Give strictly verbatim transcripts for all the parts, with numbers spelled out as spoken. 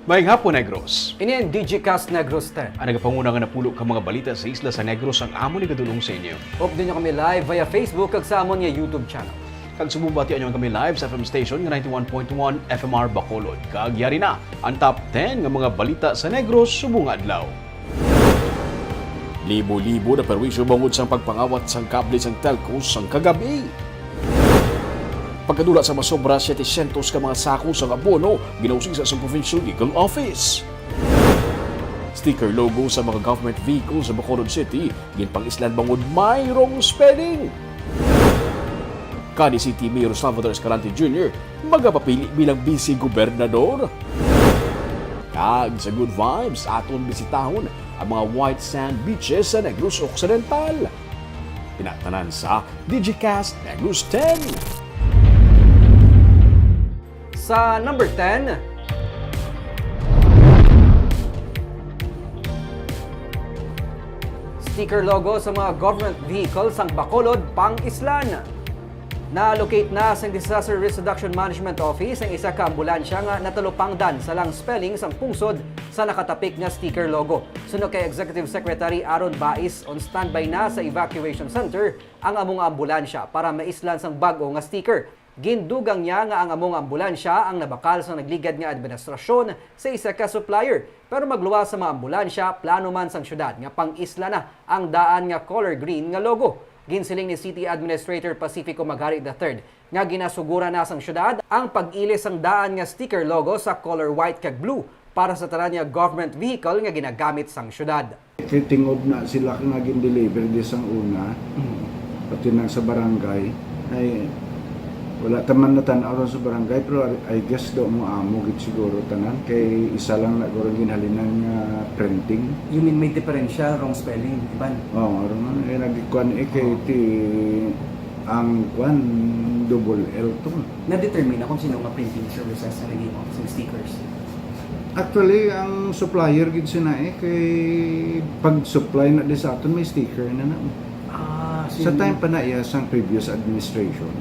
Maayong hapon, Negros. Ini ang Digicast Negros ten. Ang nagapanguna nga napulo ka mga balita sa isla sa Negros ang amon igadulong sa inyo. Update niyo kami live via Facebook kag sa amon nga YouTube channel. Kag subong batian niyo kami live sa F M station nga ninety-one point one F M R Bacolod. Kag yari na ang top ten nga mga balita sa Negros subong adlaw. Libo-libo na perwisyo bangod sang pagpangawat sang kable sang telco sang kagabi. Pagkadula sa masobra setecientos ka mga sako sang abono, ginausisa sang Provincial Legal Office. Sticker logo sa mga government vehicles sa Bacolod City, ginpang-islan bangod may wrong spelling. Cadiz City Mayor Salvador Escalante Junior magapapili bilang vice gobernador. Kag sa good vibes, aton bisitahon ang mga white sand beaches sa Negros Occidental. Tinatanan sa Digicast Negros ten. Sa number ten, sticker logo sa mga government vehicles sang Bacolod, pang-islan. Na-locate na sang Disaster Risk Reduction Management Office ang isa ka ambulansya nga natalupangdan sa lang spelling sang pungsod sa nakatapik nga sticker logo. Suno kay Executive Secretary Aaron Bais, on standby na sa evacuation center ang amo nga ambulansya para maislan sang bag-o nga sticker. Gindugang niya nga ang amo nga ambulansya ang nabakal sa nagligad nga administrasyon sa isa ka supplier, pero magluwas sa mga ambulansya, plano man sang syudad nga pang-isla na ang daan nga color green nga logo. Ginsiling ni City Administrator Pacifico Magari the third nga ginasuguran na sang syudad ang pag-ilis sang daan nga sticker logo sa color white kag blue para sa tanan nga government vehicle nga ginagamit sang syudad. Kay tingob na sila nga gin-deliver di sang una, Mm. pati nang sa barangay, ay wala ta man natan-aw ron sa barangay, pero I, I guess do mo amo gid siguro tanan, kay isa lang na guro ginhalinan nga printing. You mean may diferensya, wrong spelling, Iban? Oo, aron man, eh, nagikuan, eh, kay Oo. ti, ang kuan, double L to. Na-determine na kung sino nga printing services ang nag-iwan sa stickers? Actually, ang supplier gid sina, eh, kay pag-supply na di sa aton, may sticker na na. Ah, so Sa yun time pa na iya sang previous administration.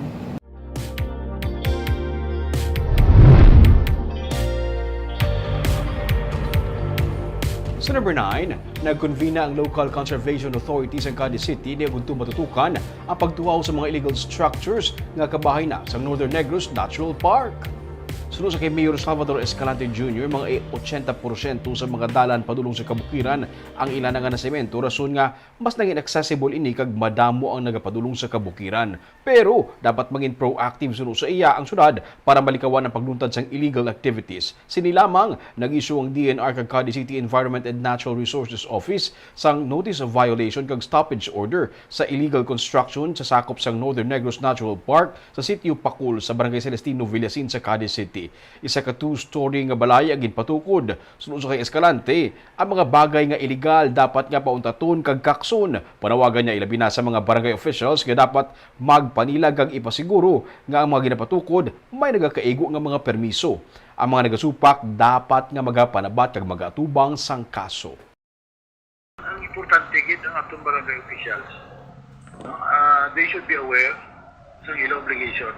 Sa number nine, nagkonvena ang Local Conservation Authority sa Cadiz City niagudto matutukan ang pagtuhaw sa mga illegal structures nga kabahin na sa Northern Negros Natural Park. Suno sa kay Mayor Salvador Escalante Junior, mga ochenta porsyento sa mga dalan padulong sa kabukiran ang ila na nga nasemento, rason nga mas naging accessible ini kag madamo ang nagapadulong sa kabukiran. Pero dapat mangin proactive suno sa iya ang syudad para malikawan ang pagluntad sang illegal activities. Sini lamang, nag-issue ang D N R kag Cadiz City Environment and Natural Resources Office sang notice of violation kag stoppage order sa illegal construction sa sakop sang Northern Negros Natural Park sa Sitio Pacul sa Barangay Celestino Villasin sa Cadiz City. Isa ka two-story nga balay ang ginpatukod. Suno sa kay Escalante, ang mga bagay nga iligal dapat nga pauntaton kag kakson. Panawagan niya ilabi na sa mga barangay officials nga dapat magpanilag kag ipasiguro nga ang mga ginapatukod may nagakaigo nga mga permiso. Ang mga nagasupak dapat nga magapanabat kag mag-atubang sang kaso. Ang importante gid ang atong barangay officials, no? Ah, they should be aware sa ila obligation.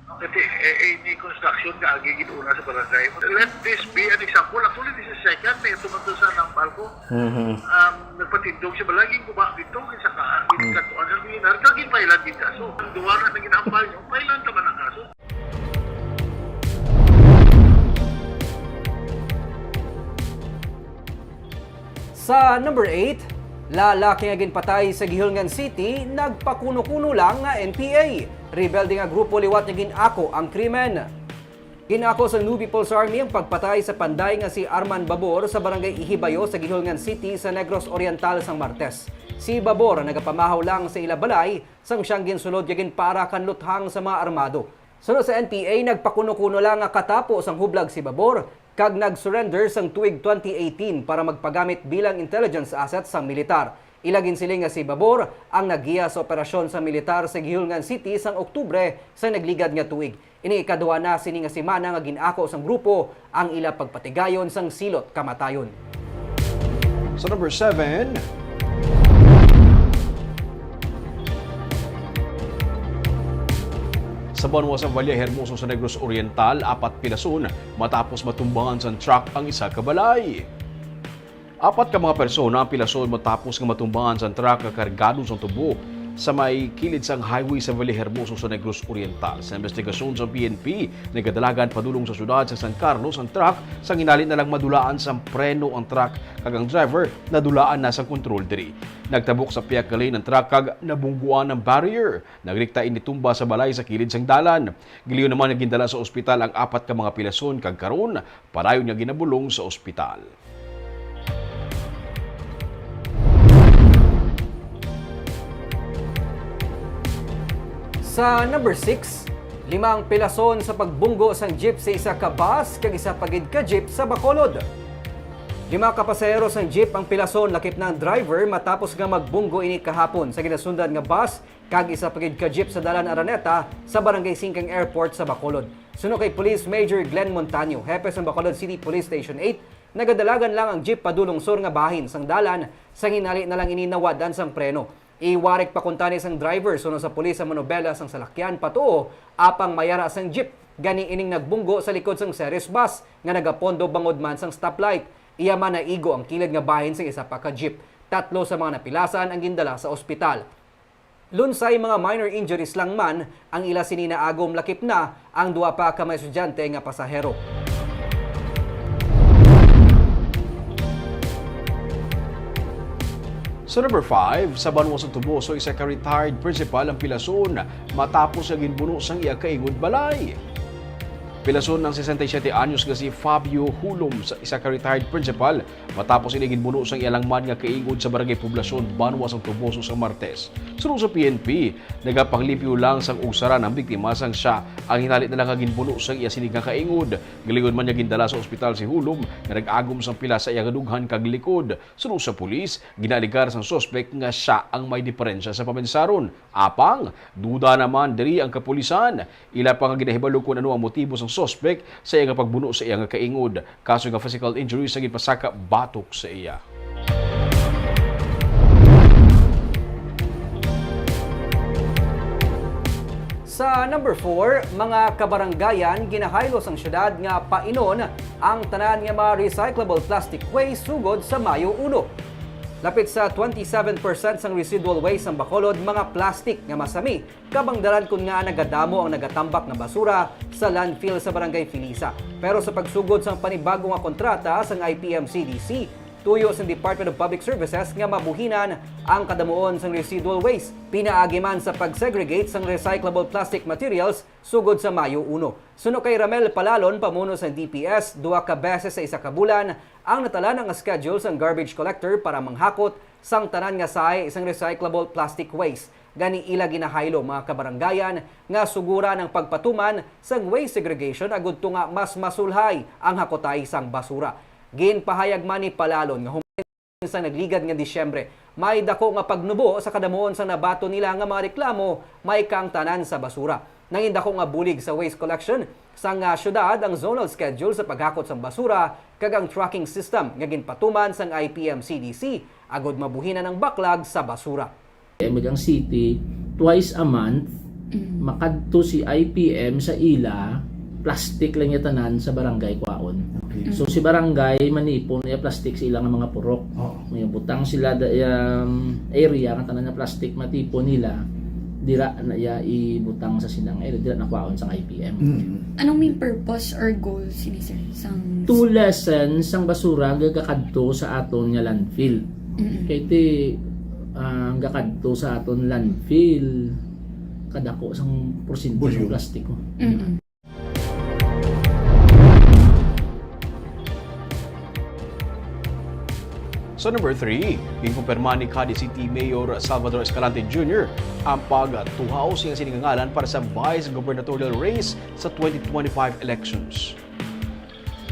No? Kasi, eh, eh, ni construction kaagi gid una sa barangay. Let this be an example. Actually, this is second. May tumato sa nang barko. Mhm. Um, nagpatindog siya. Laging guba dito. Sa ka, Mm. Kantuan sa Pinar. Kagin pailan din kaso. Ang duwa na naging ambal niyo. Pailan ka man ang kaso? Sa number eight, lalaki nga ginpatay sa Guihulngan City, nagpakuno-kuno lang nga N P A. Rebelde nga grupo liwat nga gin-ako ang krimen. Gin-ako sa New People's Army ang pagpatay sa panday nga si Arman Babor sa barangay Ihibayo sa Guihulngan City sa Negros Oriental sang Martes. Si Babor nagapamahaw lang sa ila balay sang siyang ginsulod nga ginpaara kan luthang sa mga armado. Suno sa N P A, nagpakuno-kuno lang nga katapo sang hublag si Babor kag nag-surrender sang tuig twenty eighteen para magpagamit bilang intelligence asset sang militar. Ila ginsiling nga si Babor ang naggiya sa operasyon sang militar sa Guihulngan City sang Oktubre sa nagligad nga tuig. Ini ikaduha na sini nga semana nga gin-ako sang grupo ang ila pagpatigayon sang silot kamatayon. Sa number seven, Sa banwa sa Valle Hermoso sa Negros Oriental, apat pilason matapos matumbangan sang truck ang isa ka balay. Apat ka mga persona ang pilason matapos nga matumbangan sang truck nga kargado sang tubo sa may kilid sang highway sa Valle Hermoso sa Negros Oriental. Sa investigasyon sa P N P, nagadalagan padulong sa siyudad sa San Carlos ang truck, sang hinali na lang madulaan sang preno ang truck kag ang driver nadulaan na sang kontrol diri. Nagtabok sa pihak nga lane ang truck kag nabungguan ang barrier. Nagrekta ini tumba sa balay sa kilid sang dalan. Gilingaw naman nga gindala sa ospital ang apat ka mga pilason kag karon padayon nga ginabulong sa ospital. Sa number six, lima ang pilason sa pagbunggo sang jeep sa isa ka bus kag isa pa gid ka jeep sa Bacolod. Lima ka pasahero sang jeep ang pilason, lakip na ang driver, matapos nga magbunggo ini kahapon sa ginasundan nga bus kag isa pa gid ka jeep sa Dalan Araneta sa Barangay Singkang Airport sa Bacolod. Suno kay Police Major Glenn Montaño, hepe sang Bacolod City Police Station eight, nagadalagan lang ang jeep padulong sur nga bahin sang dalan, sang hinali na lang ini nawad-an sang preno. Iwarik pa kuntani sang driver suno sa pulis ang manobela sang salakyan patuo apang mayara sang jeep, gani ining nagbunggo sa likod sang Ceres bus nga nagapondo bangod man sang stoplight. Iya man naigo ang kilid nga bahin sang isa pa ka jeep. Tatlo sa mga napilasan ang gindala sa ospital. Lunsay mga minor injuries lang man ang ila sini naagom, lakip na ang duha pa ka mga estudyante nga pasahero. Sa number five, sa banwa sa Toboso, isa ka retired principal ang pilason matapos nga ginbuno sang iya kaingod balay. Pilason ang sesenta y siyete anyos nga si Fabio Hulom, sa isa ka retired principal, matapos ini ginbuno sang iya langman nga kaingod sa Barangay Poblacion, banwa sang Toboso sa Martes. Suno sa P N P, nagapanglimpyo lang sang ugsaran ang biktima sang siya ang hinali na lang nga ginbuno sang iya sining nga kaingod. Gilingaw man nga gindala sa ospital si Hulom nga nag-agom sang pila sa iya nga dughan kag likod. Suno sa pulis, ginaalegar sang suspek nga siya ang may diperensya sa paminsaron. Apang, duda naman diri ang kapulisan. Ila pa nga ginahibalo kon ano ang motibo sang suspek sa iya nga pagbuno sa iya nga kaingod. Kaso nga physical injuries ang ginpasaka batok sa iya. Sa number four, mga kabarangayan, ginahaylo sang syudad nga painon ang tanan nga mga recyclable plastic waste sugod sa Mayo uno. Lapit sa twenty-seven percent sang residual waste sang Bacolod mga plastic nga masami, kabang daran kon ngaa nagadamo ang nagatambak nga basura sa landfill sa Barangay Filisa. Pero sa pagsugod sang panibago nga kontrata sang I P M C D C, tuyo sang Department of Public Services nga mabuhinan ang kadamuon sang residual waste. Pinaagi man sa pag-segregate sang recyclable plastic materials sugod sa Mayo uno. Suno kay Ramel Palalon, pamuno sang D P S, duha ka beses sa isa ka bulan ang natalaan nga schedule sang garbage collector para manghakot sang tanan nga sahi sang recyclable plastic waste. Gani ila ginahaylo, mga kabarangayan, nga suguran ang pagpatuman sang waste segregation agud to nga mas masulhay ang hakotay sang basura. Ginpahayag man ni Palalon nga human sang nagligad nga Disyembre, may dako nga pagnubo sa kadamuon sang nabaton nila nga mga reklamo may kaangtanan sa basura. Nangin dako nga bulig sa waste collection sang, ah, syudad ang zonal schedule sa paghakot sang basura kag ang tracking system nga ginpatuman sang I P M C D C agud mabuhinan ang baklag sa basura. Ang city, twice a month, Mm. makadto si I P M sa ila, plastic lang niya tanan sa barangay kwaon. Okay. So, si barangay manipon niya plastic sa ilang mga purok. Oo. May butang sila da, um, area nga tanan nga plastic matipon nila, dira na iya ibutang sa sinang area, dira na kwaon sang I P M. Mm. Anong main purpose or goal sini, sir, sang Two lessons sang basura nga gakadto sa aton nga landfill. Mm-mm. Kay ti, ah, ang gakadto sa aton landfill, kadako sang porsyento sang Volume. plastiko. Mm-mm. Sa number three, ginkumpirma ni Cadiz City Mayor Salvador Escalante Junior ang pagtuhaw sa iyang sining nga ngalan para sa vice gubernatorial race sa twenty twenty-five elections.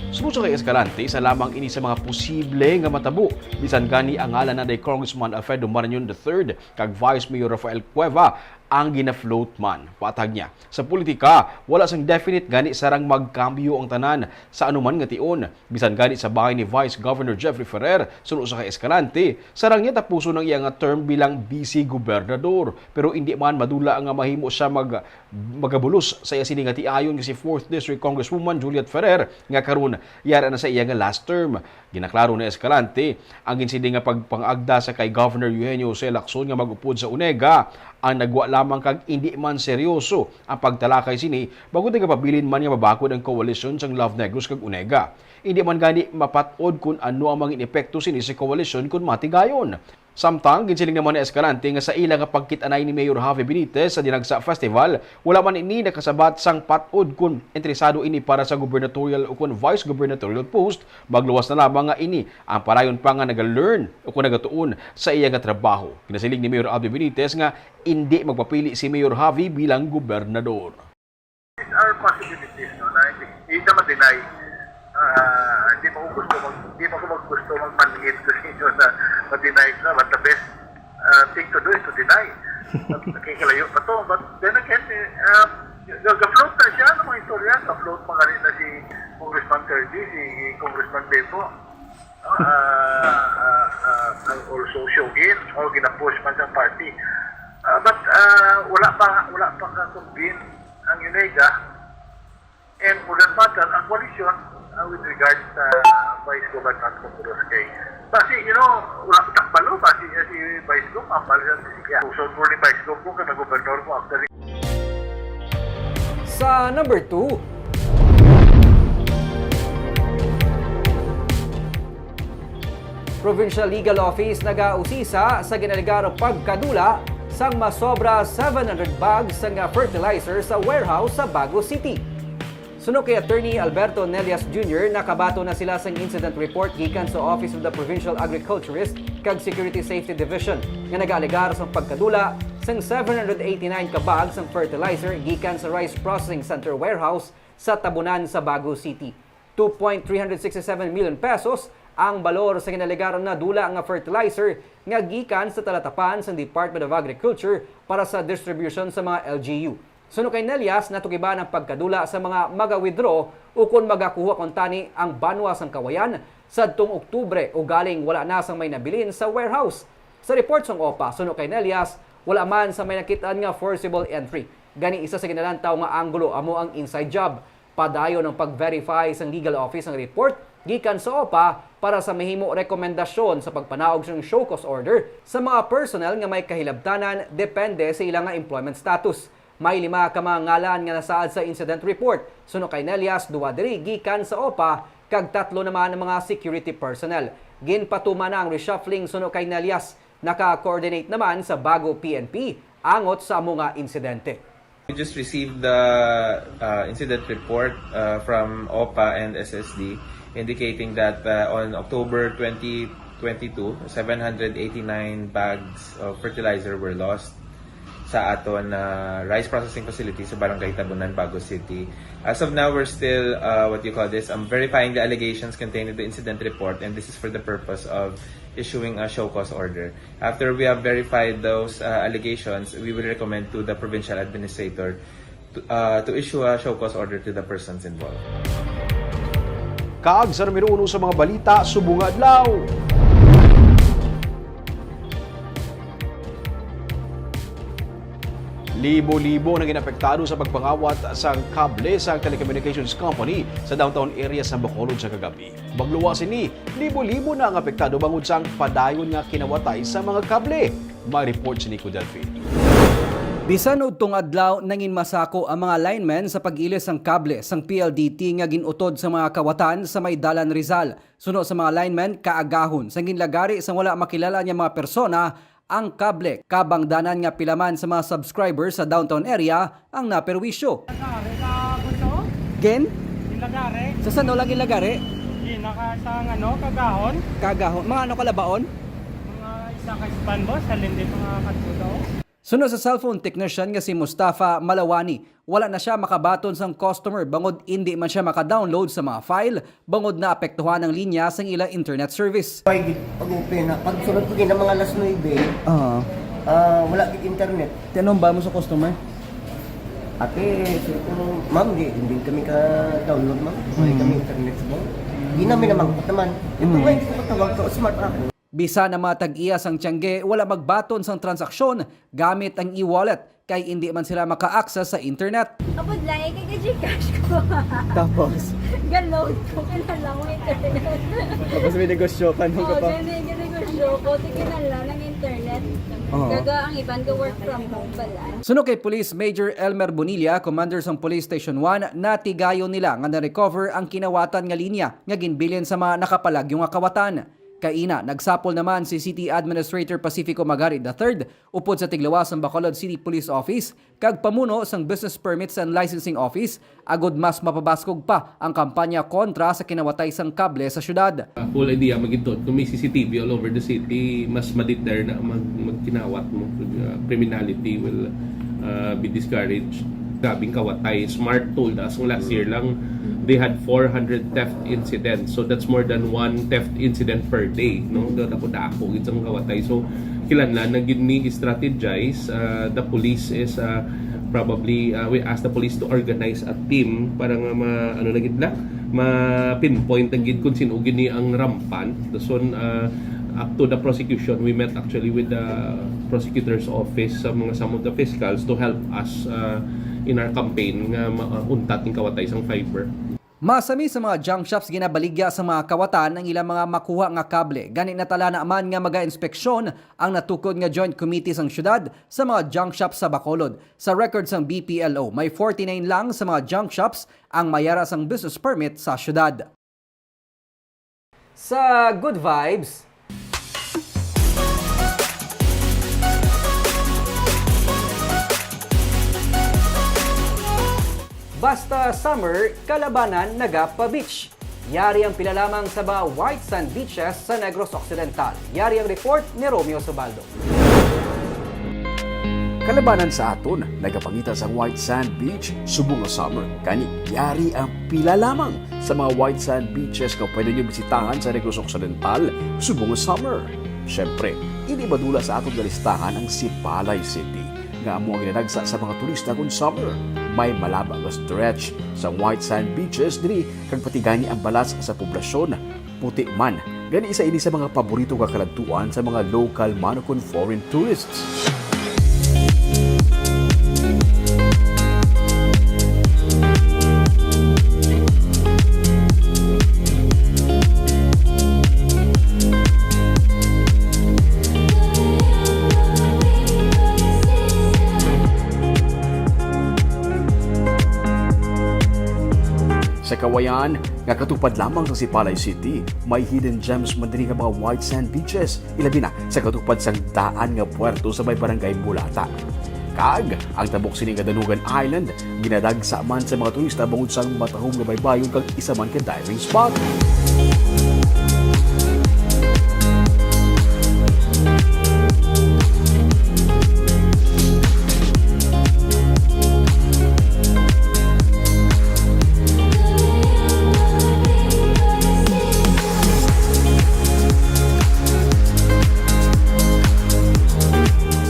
Suno sa kay Escalante, isa lamang ini sa mga posible nga matabo, bisan gani ang ngalan na day Congressman Alfredo Marañon the third kag Vice Mayor Rafael Cueva ang gina-float man. Patag niya, sa politika, wala sang definite, gani sarang magkambyo ang tanan sa anuman nga tion. Bisan gani sa bahin ni Vice Governor Jeffrey Ferrer, suno sa kay Escalante, sarang niya tapuson ang iya nga term bilang vice gobernador. Pero indi man madula nga mahimo siya mag-, magabulos sa iya sini nga tiayon nga si fourth District Congresswoman Juliet Ferrer, nga karon yara na sa iya nga last term. Ginaklaro ni Escalante ang ginsiling nga pagpangagda sa kay Governor Eugenio Jose Lacson nga mag-upod sa UNEGA ang nagwa lamang kag indi man seryoso ang pagtalakay sini, bangod nagapabilin man nga mabakod ang koalisyon sang Love Negros kag UNEGA. Indi man gani mapat-od kon ano ang mga epekto sini sa koalisyon kon matigayon. Samtang ginsiling naman ni Escalante nga sa ila nga pagkit-anay ni Mayor Javi Benitez sa Dinagsa Festival, wala man ini nakasabat sang pat-od kon interesado ini para sa gubernatorial o kon vice gubernatorial post, magluwas na lamang nga ini ang padayon pa nga naga-learn o kon nagatuon sa iya nga trabaho. Ginasiling ni Mayor Javi Benitez nga indi magpapili si Mayor Javi bilang gobernador. These are possibilities, no, na hindi, hindi na ma-deny. Ah, hindi pa ko gusto mag, hindi pa ko mag-, gusto magmanhid sa inyo na ma-deny na, but the best, ah, thing to do is to deny. At nakikalayo pa to. But then again, eh, ah, ga-, ga-float na siya ng mga istorya, ga-float pa nga rin na si Congressman Kirby, si Congressman Bebo. No? Ah, ah, ah, ang also Siugin, o ginapush man sa party. Ah, but, ah, wala pa, wala pa ka-convene ang UNEGA, and for that matter, ang koalisyon, ah, with regards sa Vice Governor Marcos Cruz kay, basi, you know, wala pa takbalo, basi, eh, si Vice Gov, ang bali sa siya. So, so, ni Vice Gov ko, kay gobernador ko, actually. Sa number two, Provincial Legal Office nagausisa sa ginalegar pagkadula sang masobra seven hundred bags nga fertilizer sa warehouse sa Bago City. Suno kay Attorney Alberto Nelias Junior, nakabaton na sila sang incident report gikan sa Office of the Provincial Agriculturist kag Security Safety Division nga nagaalegar sang pagkadula sang seven hundred eighty-nine ka bag sang fertilizer gikan sa Rice Processing Center warehouse sa Tabunan sa Bago City. Two point three hundred sixty-seven million pesos ang balor sa ginalegar nga dula nga fertilizer nga gikan sa talatapan sang Department of Agriculture para sa distribution sa mga L G U. Suno kay Nelias, natukiban ang pagkadula sa mga maga-withdraw ukon magakuha kuntani ang banwa sang Kawayan sadtong Oktubre, ugaling wala na sang may nabilin sa warehouse. Sa report sang OPA, suno kay Nelias, wala man sa may nakit-an nga forcible entry. Gani, isa sa ginalantaw nga anggulo amo ang inside job. Padayon ang pag-verify sang legal office sang report gikan sa OPA para sa mahimo rekomendasyon sa pagpanaog sang show cause order sa mga personnel nga may kahilabtanan depende sa ila nga employment status. May lima ka mga ngalan nga nasaad sa incident report. Suno kay Nelias, duha diri gikan sa OPA kag tatlo naman ang mga security personnel. Ginpatuman na ang reshuffling, suno kay Nelias. Naka-coordinate naman sa Bago P N P angot sa amo nga insidente. We just received the, uh, incident report, uh, from OPA and S S D indicating that, uh, on October twenty twenty-two, seven hundred eighty-nine bags of fertilizer were lost sa aton, uh, rice processing facility sa Barangay Tabunan, Bago City. As of now, we're still, uh, what you call this, um, verifying the allegations contained in the incident report, and this is for the purpose of issuing a show cause order. After we have verified those, uh, allegations, we will recommend to the provincial administrator to, uh, to issue a show cause order to the persons involved. Kag sa numero uno sa mga balita subong nga adlaw. Libo-libo na ginapektado sa pagpangawat sang kable sa telecommunications company sa downtown area sa Bacolod sa kagabi. Magluwas sini, libo-libo na ang apektado bangod sang padayon nga kinawatay sa mga kable. May report si Nico Delfin. Bisan udtong adlaw, nangin masako ang mga linemen sa pag-ilis sang kable sang P L D T nga gin-utod sa mga kawatan sa may Dalan Rizal. Suno sa mga linemen, kaagahon sang ginlagari sang wala makilala nga mga persona ang kable, kabangdanan nga pila man sa mga subscribers sa downtown area ang naperwisyo. Lagari ka gusto? Gen? Yung lagari? Sa sano lang yung lagari? Gina ka sa, ano, kagahon? Kagahon. Mga ano, kalabaon? Mga isa ka span, boss. Halin dito, mga katsudo. Suno sa cellphone technician nga si Mustafa Malawani, wala na siya makabaton sang customer bangod indi man siya maka-download sa mga file bangod naapektuhan ang linya sang ila internet service. Pag-open na, pag sunod ko gina mga alas nuebe, ah, Ah, wala gid internet. Tinumba mo sa customer? Ate, sir, kung, ma'am, di, hindi kami ka-download, ma'am. Wala Hmm. kami internet sa mall. Di namin namangkot naman. Ito Hmm. nga, hindi ko katawag ka, smart ako. Bisan ang mga tag-iya sang tiyangge wala magbaton sang transaksyon gamit ang e-wallet, kay indi man sila maka-access sa internet. Apod lang, eh, kay Gcash ko. Tapos? Ga-load ko, kinahanglan mo internet. Tapos may negosyo ka, no, Oo, kapag- dyan, eh, negosyo ko, sige na lang, ang internet. Oo. Kaga ang iban ga-work from home pa lang. Suno kay Police Major Elmer Bonilla, commander sang Police Station one, natigayon nila nga na-recover ang kinawatan nga linya nga ginbilin sa mga nakapalagyo nga kawatan. Kaina, nagsapol naman si City Administrator Pacifico Magari the third upod sa tiglawas sang Bacolod City Police Office kag pamuno sang Business Permits and Licensing Office agod mas mapabaskog pa ang kampanya kontra sa kinawatay sang kable sa syudad. Ah, full idea, magidto. Kung may C C T V all over the city, mas ma-deter na mag-, magkinawat mo. Uh, criminality will, uh, be discouraged. Grabing kawatay. Smart told us, last year lang, they had four hundred theft incidents. So that's more than one theft incident per day, no? Dako-dako gid sang kawatay. So, kinahanglan na gid ni strategize. Uh, the police is, uh, probably, uh, we ask the police to organize a team para nga ma-, ano na gid na, ma-pinpoint na gid kung sino gid ni ang rampant. So, uh, up to the prosecution, we met actually with the prosecutor's office sa mga, some of the fiscals to help us, uh, in our campaign nga mauntat ang kawatay sang fiber. Masami sa mga junk shops ginabaligya sa mga kawatan ang ilang mga makuha nga kable. Gani, natala na man nga maga-inspeksyon ang natukod nga Joint Committee sang syudad sa mga junk shops sa Bacolod. Sa record sang B P L O, may forty-nine lang sa mga junk shops ang may ara sang business permit sa syudad. Sa Good Vibes, basta summer, Kalabanan nagapa-beach. Yari ang pila lamang sa mga white sand beaches sa Negros Occidental. Yari ang report ni Romeo Subaldo. Kalabanan sa aton nagapangita sang white sand beach subong nga summer. Gani, yari ang pila lamang sa mga white sand beaches nga pwede nyo bisitahan sa Negros Occidental subong nga summer. Siyempre, hindi madula sa aton nga listahan ang Sipalay City, nga amo ang ginadagsa sa mga turista kon summer. May malaba nga stretch sa white sand beaches diri, kag pati gani ang balas sa poblasyon puti man. Gani, isa ini sa mga paborito nga kaladtuan sa mga local man ukon foreign tourists. Sa Cauayan, nga katupad lamang sa Sipalay City, may hidden gems man diri nga mga white sand beaches, ilabi na sa katupad sang daan nga puerto sa may barangay Mulata. Kag ang tabok sini nga Danugan Island, ginadagsa man sa mga turista bangod sang matahom nga baybayon kag isa man ka diving spot.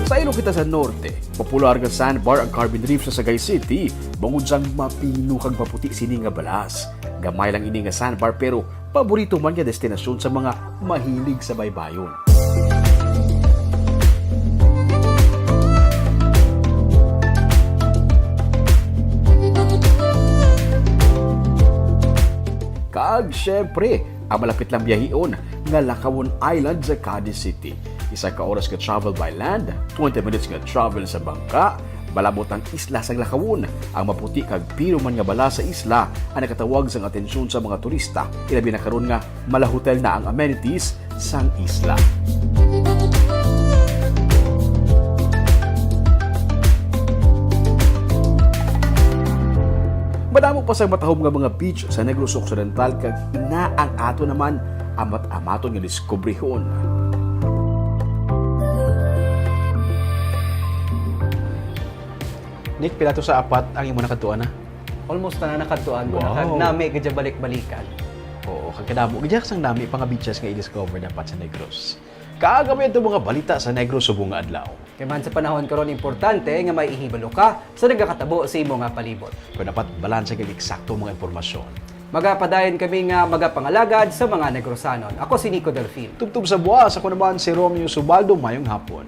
Sa Ilog kita sa Norte, popular nga sandbar ang Carbon Reef sa Sagay City, bangod sang mapino kag maputi sini nga balas. Gamay lang ini nga sandbar, pero paborito man nga destinasyon sa mga mahilig sa baybayon. Kag, syempre, ang malapit lang biyahion nga Lacauon Island sa Cadiz City. Isa ka oras nga travel by land, twenty minutes nga travel sa bangka, malabot ang isla sang Lacauon. Ang maputi kag pino man nga balas sa isla ang nakatawag sang atensyon sa mga turista, ilabi na karon nga malahotel na ang amenities sang isla. Madamo pa sang matahom nga mga beach sa Negros Occidental, kag ina ang ato naman amat-amaton nga diskubrihon. Nick, pila to sa apat ang imo nakadtuan na? Almost tanan nakadtuan ko na, kag Wow. nami gid siya balik-balikan. Oo, kag kadamo gid sang nami pa nga beaches nga i-discover dapat sa Negros. Kag amo to mga balita sa Negros subong nga adlaw. Kay man sa panahon karon, importante nga may ihibalo ka sa nagakatabo sa imo nga palibot. Kung dapat balanse kag eksakto mga impormasyon. Magapadayon kami nga magapangalagad sa mga Negrosanon. Ako si Nico Delfin. Tubtob sa buwas, ako naman si Romeo Subaldo. Mayong hapon.